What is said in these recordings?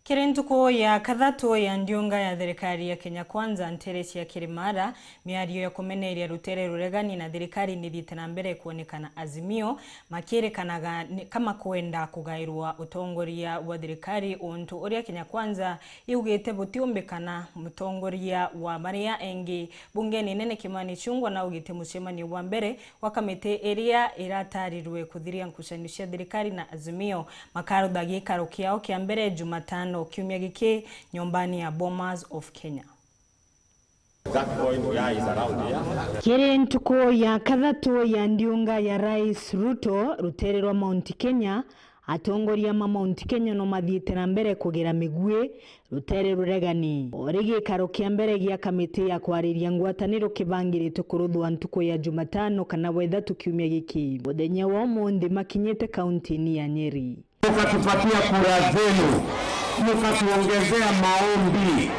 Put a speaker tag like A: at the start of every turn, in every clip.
A: Kiri ntuku ya kathatu ya ndiunga ya thirikari ya Kenya Kwanza ntere cia Kirimara, miario ya kumeneria rutere ruregani na thirikari nithiite na mbere kuonekana Azimio makirikanaga kama kwenda kugairwa utongoria wa thirikari untu uria Kenya Kwanza yugite butiumbikana. Mutongoria wa maria engi bungeni nene Kimani Ichung'wah na ugite mucemanio wa mbere wa kamiti iria iratarirwe kuthiria ngucanio cia thirikari na Azimio makarutha giikaro kiao kia mbere Jumatano kiumia giki nyumbani ya Bomas of Kenya.
B: That point, yeah, is around here.
A: Kiri ntuku ya kathatu ya ndiunga ya Rais Ruto rutere rwa Mount Kenya, atongoria ma Mount Kenya no mathiite na mbere kugira migui rutere ruregani ori gikaro kia mbere gia kamiti ya kwariria ngwataniro kibangiritwe kuruthwa ntuku ya Jumatano kana wethatu kiumia giki. Muthenya wa umuthi makinyite kaunti-ini ya Nyeri.
C: Mukatupatia kura zenu, mukatuongezea maombi,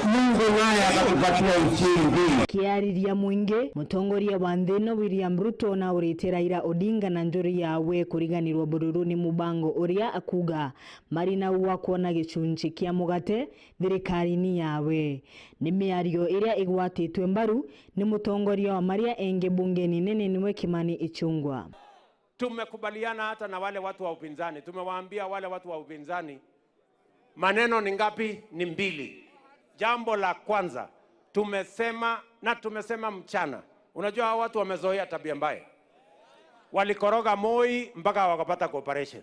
C: Mungu naye akatupatia ushindi.
A: Kiariria mwingi, mutongoria wa nthi ino William Ruto na urite Raila Odinga na njuri yawe kuriganirwo bururu ni mubango uria akuga mari na wa kuona gicunji kia mugate thirikari-ini yawe. Ni miario iria igwatitwe mbaru ni mutongoria wa maria engi bungeni nene niwe Kimani Ichung'wah.
B: Tumekubaliana hata na wale watu wa upinzani, tumewaambia wale watu wa upinzani maneno ni ngapi? Ni mbili. Jambo la kwanza tumesema, na tumesema mchana. Unajua hao watu wamezoea tabia mbaya, walikoroga Moi mpaka wakapata cooperation,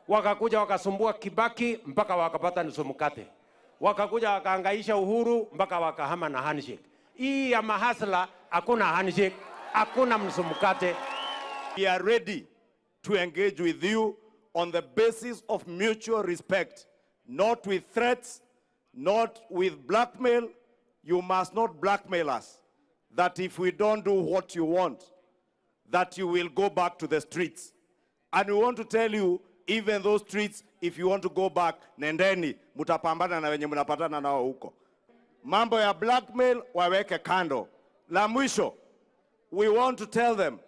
B: wakakuja wakasumbua Kibaki mpaka wakapata nusu mkate, wakakuja wakaangaisha Uhuru mpaka wakahama na handshake. Hii ya mahasla hakuna handshake, hakuna nusu mkate.
D: We are ready to engage with you on the basis of mutual respect, not with threats, not with blackmail. You must not blackmail us that if we don't do what you want, that you will go back to the streets. And we want to tell you, even those streets, if you want to go back, nendeni, mutapambana na wenye mnapatana nao huko. Mambo ya blackmail waweke kando. La mwisho, we want to tell them,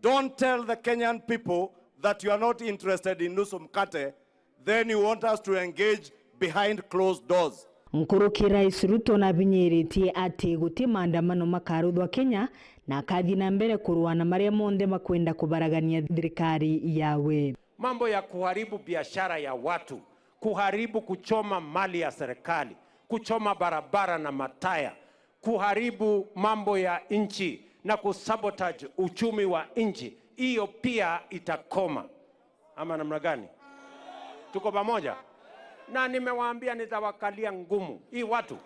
D: don't tell the Kenyan people that you are not interested in nusu mkate, then you want us to engage behind closed doors.
A: Nkuruki Rais Ruto na binyiritie ati guti maandamano makaruthwa Kenya na akathi na mbere kurua na maria monthe makwenda kubaragania thirikari yawe.
B: Mambo ya kuharibu biashara ya watu, kuharibu, kuchoma mali ya serikali, kuchoma barabara na mataya, kuharibu mambo ya nchi na kusabotage uchumi wa nchi, hiyo pia itakoma, ama namna gani? Tuko pamoja? Na nimewaambia nitawakalia ngumu hii watu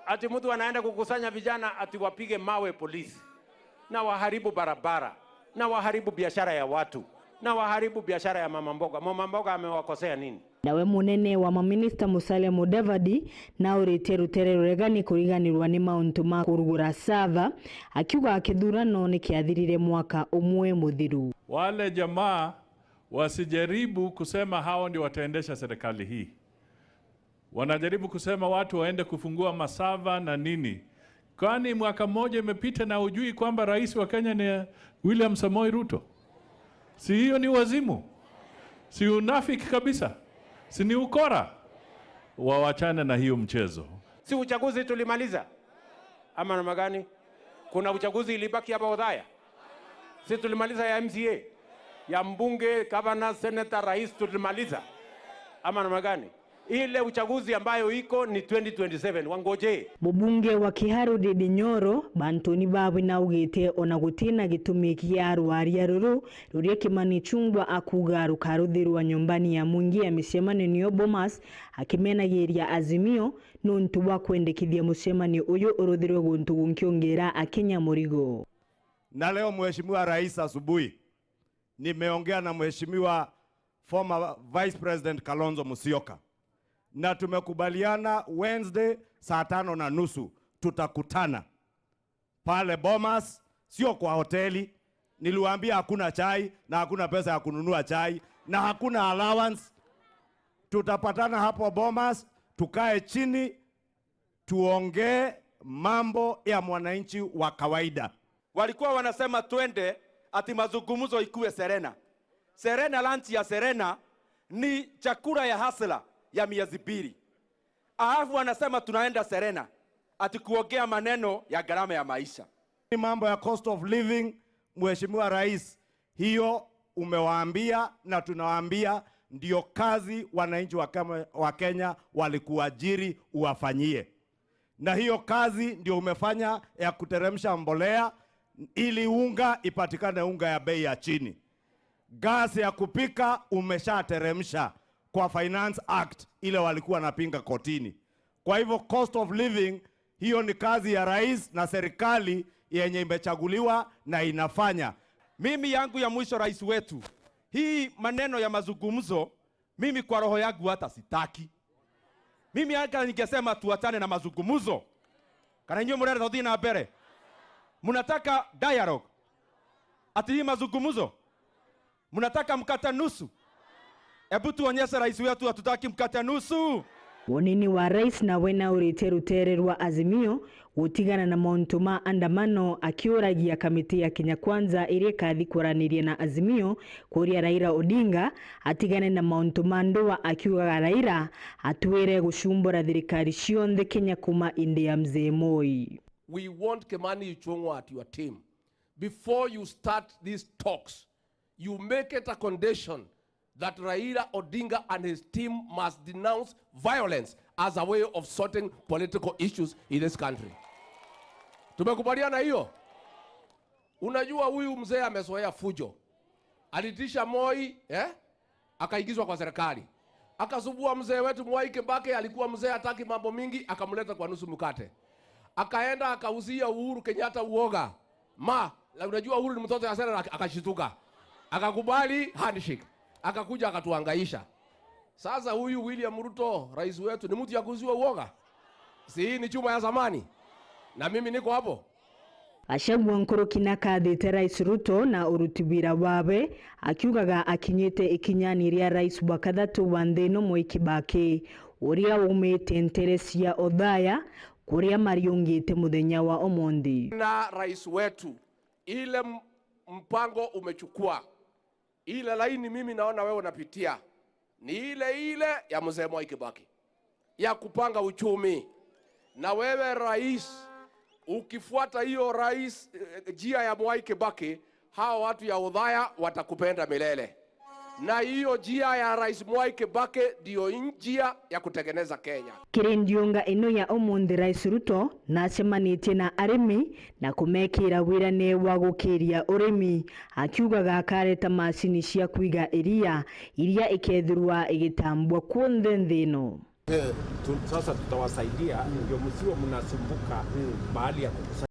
B: ati mtu anaenda kukusanya vijana ati wapige mawe polisi na waharibu barabara na waharibu biashara ya watu na waharibu biashara ya mama mboga. Mama mboga amewakosea nini?
A: Nawe munene wa maminista Musalia Mudavadi na uritie rutere ruregani kuriganirwa ni mauntu ma kurugura server, akiuga kithurano ni kiathirire mwaka umwe muthiru.
E: Wale jamaa wasijaribu kusema hao ndio wataendesha serikali hii. Wanajaribu kusema watu waende kufungua maserver na nini. Kwani mwaka mmoja imepita na hujui kwamba rais wa Kenya ni William Samoei Ruto? Si hiyo ni wazimu? Si unafiki kabisa? Si ni ukora? Wawachane na hiyo mchezo.
B: Si uchaguzi tulimaliza ama namna gani? Kuna uchaguzi ilibaki hapa Othaya? Si tulimaliza ya MCA, ya mbunge, governor, senator, rais tulimaliza ama namna gani? Ile uchaguzi ambayo iko ni 2027, wangoje.
A: Mubunge wa Kiharu Ndindi Nyoro bantuni babwe na ugite ona gutina gitumi kia rwaria ruru ruria Kimani Ichung'wah akuga rukaruthirwa nyumbani ya mwingi ya micemanio niyo Bomas, akimenagiria Azimio nuntu wa kwendekithia mucemanio uyu uruthirwe guntu gunkiongera akenya murigo.
D: Na leo Mheshimiwa Rais, asubuhi nimeongea na Mheshimiwa former Vice President Kalonzo Musyoka na tumekubaliana Wednesday saa 5:30 tutakutana pale Bomas, sio kwa hoteli. Niliwaambia hakuna chai na hakuna pesa ya kununua chai na hakuna allowance. Tutapatana hapo Bomas, tukae chini tuongee mambo ya mwananchi wa kawaida.
F: Walikuwa wanasema twende
D: ati mazungumzo ikuwe Serena. Serena, lunch ya Serena ni chakula ya hustler ya miezi 2. Alafu wanasema tunaenda Serena ati kuongea maneno ya gharama ya maisha.
F: Ni mambo ya cost of living, Mheshimiwa Rais, hiyo umewaambia na tunawaambia ndio kazi wananchi wa Kenya walikuajiri uwafanyie. Na hiyo kazi ndio umefanya ya kuteremsha mbolea ili unga ipatikane, unga ya bei ya chini. Gasi ya kupika umeshateremsha kwa Finance Act ile walikuwa wanapinga kotini. Kwa hivyo cost of living hiyo ni kazi ya rais na serikali yenye imechaguliwa na inafanya.
D: Mimi yangu ya mwisho, rais wetu, hii maneno ya mazungumzo mimi kwa roho yangu hata sitaki. Mimi hata ningesema tuachane na mazungumzo. Kana nyinyi mnaenda tuthii na mbere. Mnataka dialogue. Ati hii mazungumzo. Mnataka mkate nusu. Hebu tuonyeshe rais wetu hatutaki mkate nusu.
A: Wonini wa rais na wena urite rutere rwa Azimio gutigana na mauntu ma andamano akiuragia kamiti ya Kenya Kwanza iria ikathi kwaraniria na Azimio kuria Raila Odinga atigane na mauntu ma ndua, akiugaga Raila atwire gucumbura thirikari cionthe Kenya kuma indi ya Mzee Moi.
G: We want Kimani Ichung'wah at your team. Before you start these talks, you make it a condition that Raila Odinga and his team must denounce violence as a way of sorting political issues in this country. Tumekubaliana hiyo? Unajua huyu mzee amezoea fujo. Alitisha Moi, akaingizwa kwa serikali. Akasubua mzee wetu Mwai Kibaki, alikuwa mzee hataki mambo mingi, akamleta kwa nusu mkate. Akaenda akauzia Uhuru Kenyatta uoga. Ma, unajua Uhuru ni mtoto ya sera, akashituka. Akakubali handshake. Akakuja akatuhangaisha. Sasa huyu William Ruto, rais wetu, ni mtu ya kuuziwa uoga. Si hii ni chuma ya zamani? Na mimi niko hapo.
A: Gachagua Nkuruki na kathite Rais Ruto na uruti wira wawe akiugaga akinyite ikinyani ria rais wa kathatu wa nthi ino Mwai Kibaki uria umite ntere cia Othaya kuria mariungite muthenya wa umuthi.
G: Na rais wetu, ile mpango umechukua, ile laini mimi naona wewe unapitia ni ile ile ya mzee Mwai Kibaki ya kupanga uchumi. Na wewe rais, ukifuata hiyo rais njia ya Mwai Kibaki, hawa watu ya Othaya watakupenda milele. Na hiyo njia ya Rais Mwai Kibaki ndio njia ya kutengeneza Kenya.
A: Kiri ndiunga ino ya umuthi Rais Ruto na acemanitie na arimi na kumekira wirane wa gukiria urimi, akiugaga akareta macini cia kuiga iria iria ikethirwa igitambwa kuonthe nthi ino.
B: Sasa tutawasaidia ndio msiwe mnasumbuka mahali ya kukusanya.